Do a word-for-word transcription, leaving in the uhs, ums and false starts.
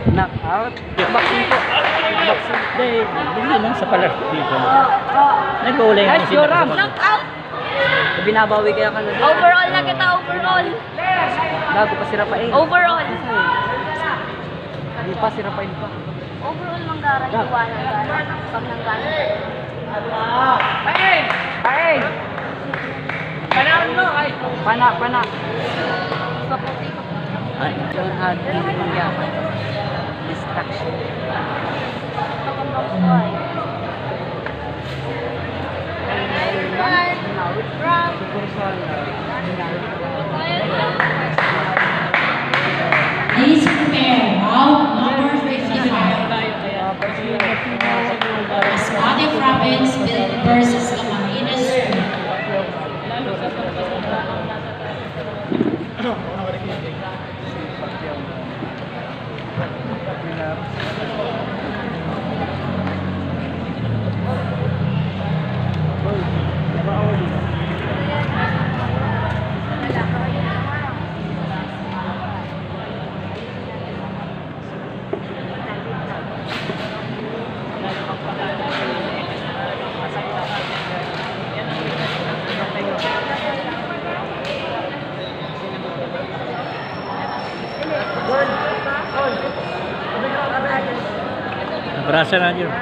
Knockout. Boxing po. Boxing. Dahil, hindi lang sa pala dito. Nag-uulay nga Nice, sila Joram. Knockout! Binabawi kaya ka na. Overall na kita, overall. Bago pa si Rafael. Overall. Di pa si Rafael pa. Overall, manggara, iwanan, gara. Pag nanggara. Pain! Pain! Panahon mo, ay! Pana, pana. Paputi ko. Ay. Don't have any mangyari. Distraction. Pagkambang ko ay. Please prepare round number fifty-five. Masbate Province versus Camarines Sur. Abrasa na yun.